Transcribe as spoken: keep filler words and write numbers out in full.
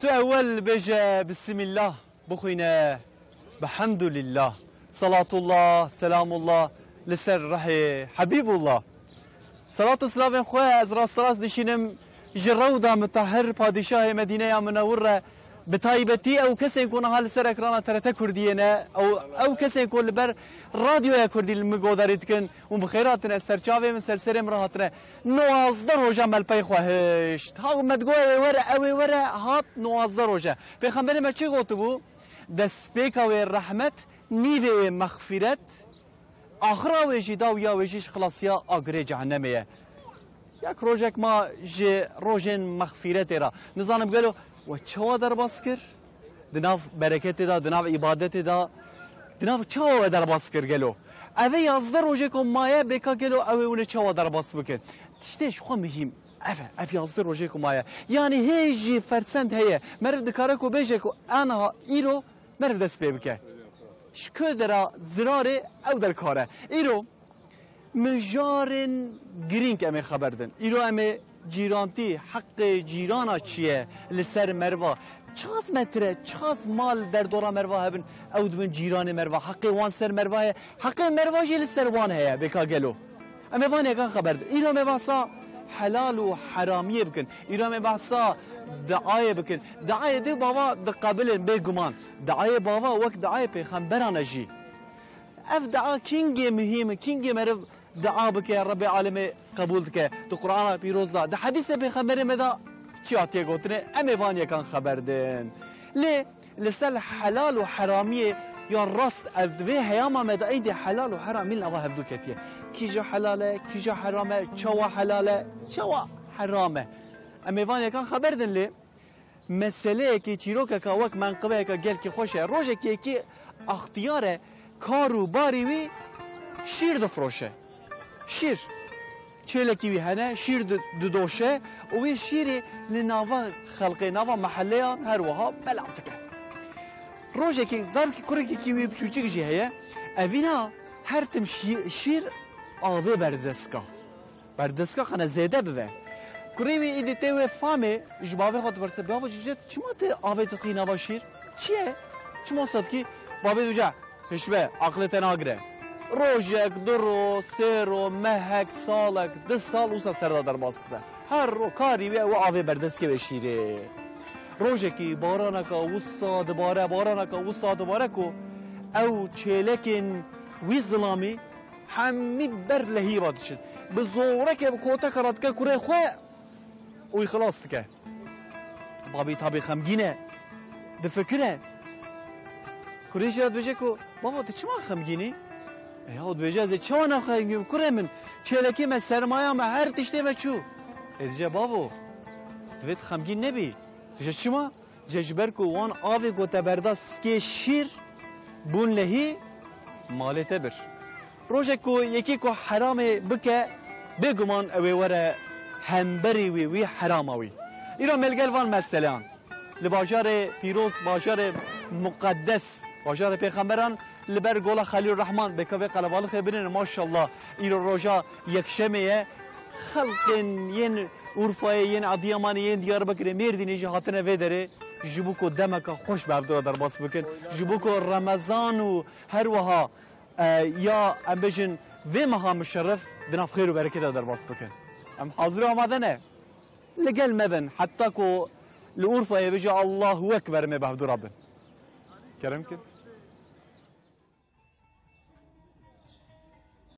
Tu ewel bêje Bismillah, bixwîne Bihamdulillah. Salatullah, selamullah li ser rehê Habîbullah. Salat û silavên xwe ez rasterast dişînim ji rewda mitahir padîşahê Medîneya Munewwir re, bi taybetî ew kesên ku niha li ser ekrana T R T Kurdiyê ne, ew, ew kesên ku li ber radyoya Kurdî li min godarî dikin û bi xêr hatine, ser çavê min, ser serê min re hatine. Nowazdeh roja me li pey xwe hişt. Ha me digot ew ê were, ew ê were, hat nowazdeh roje. Pêxemberê me çi gotibû? Destpêka wê rehmet, nîvê wê mexfîret, axira wê jî, dawiya wê jî ji xilasiya agirê cehennemê ye. Yek rojek ma ji rojên mexfîretê re. Nizanim gelo we çawa derbas kir? Di nav bereketê de, di nav îbadetê de, di nav çawa we derbas kir gelo? Ev ê yazdeh rojê ku maye bêka gelo ew ê hûn ê çawa derbas bikin? Tiştê ji xwe muhîm ev e, ev yazdeh rojê ku maye. Yanî hê jî fersend heye. Meriv dikare ku bêje ku aniha îro meriv dest pê bike. Ji ku dera zirarê ew derkare. Îro mijarên girîng em ê xeber din. Îro em ê cîrantî, heqê cîrana çi ye li ser meriva? Çiqas metre, çiqas mal derdora meriva hebin, ew dibin cîranê meriva. Heqê wan ser meriva heye, heqê meriva jî li ser wan heye, bêka gelo. Em ê van yekan xeber din. Îro em ê behsa helal û heramiyê bikin. Îro em ê behsa diayê bikin. Diayê dê bava diqebilin bêguman. Diayê bava wek diayê pêxemberan e jî. Ev dua kîngê muhîm e, kîngê meriv dua bike, Rebbê Alemê qebûl dike. Di Qur'ana Pîroz de, di hedîsê Pêxemberê me de çi hatiye gotinê, em ê van yekan xeber din. Lê li ser helal û heramiyê ya rast ev di vê heyama me de êdî helal û heramî li nava hevdû ketiye. Kîja helal e, kîja heram e, çawa helal e, çawa heram e. Em ê van yekan xeber din lê. Meseleyekî, çîrokeka wek menqibeyeke gelkî xweş e. Rojekî yekî extiyar e, kar û barî wî şîr difiroşe. Şîr. Çêlekî wî hene, şîr di-, didoşe û wê şîrê li nava xelkê, nava meheleyan her wiha belav dike. Rojekî zarokî kurekekî wî biçûçik jî heye. Evîna her tim şî-, şîr avê berdestka. Berdestka xane zêde bibe. Kurê wî îdî tê wê famê ji bavê xwe dipirse, "Bavo, cicet, çima tu avê dixî nava şîr? Çi ye? Çima wisa dikî?" Bavê dibêje, "Hişbe, aqilê te nagire." Rojek, du ro, sê ro, mehek, salek, du sal wisa ser de derbas dibe. Her ro karî wê ew avê berdest ke wê şîrê. Rojekî baraneka wisa dibare, baraneka wisa dibare ku ew çêlekên wî zilamî hemî ber lehî ve diçin. Bi zoreke, bi koteke re dike kurê xwe û wî xilas dike. Bavê tabî xemgîn e, difikire. Kurê jî dibêje ku, "Bavo, tu çima xemgîn î?" E ya, dibêje, "Ez ê çawa nexemgîn bim? Kurê min, çêlekê me, sermaya me, her tiştê me çû." E dibêje, "Bavo, divê tu xemgîn nebî." Dibêje, "Çima?" Dibêje, "Ji ber ku wan avê ku te berda sikê şîr bûn lehî, malê te bir." Rojek ku yekî ku heramê bike, bêguman ew ê were hemberî wî, wî herama wî. Îro me li gel van meseleyan li bajarê pîroz, bajarê muqeddes, bajarê pêxemberan, li ber gola Xelîl Rehman, bêka vê qelebalixê binêrin, maşallah, îro roja yekşemê ye. Xelkên yên Urfayê, yên Edîyamanê, yên Diyarbekirê, Mêrdînê jî hatine vê derê, ji bo ku demeka xweş bi hevdû re derbas bikin, ji bo ku Remezan û her wiha, e, ya em bêjin vê meha muşerref di nav xêr û berekê de derbas bikin. Em hazir û amade ne. Li gel me bin, heta ku li Urfayê bêje Allahu Ekber, em ê bi hevdû re bin. Kerem kin.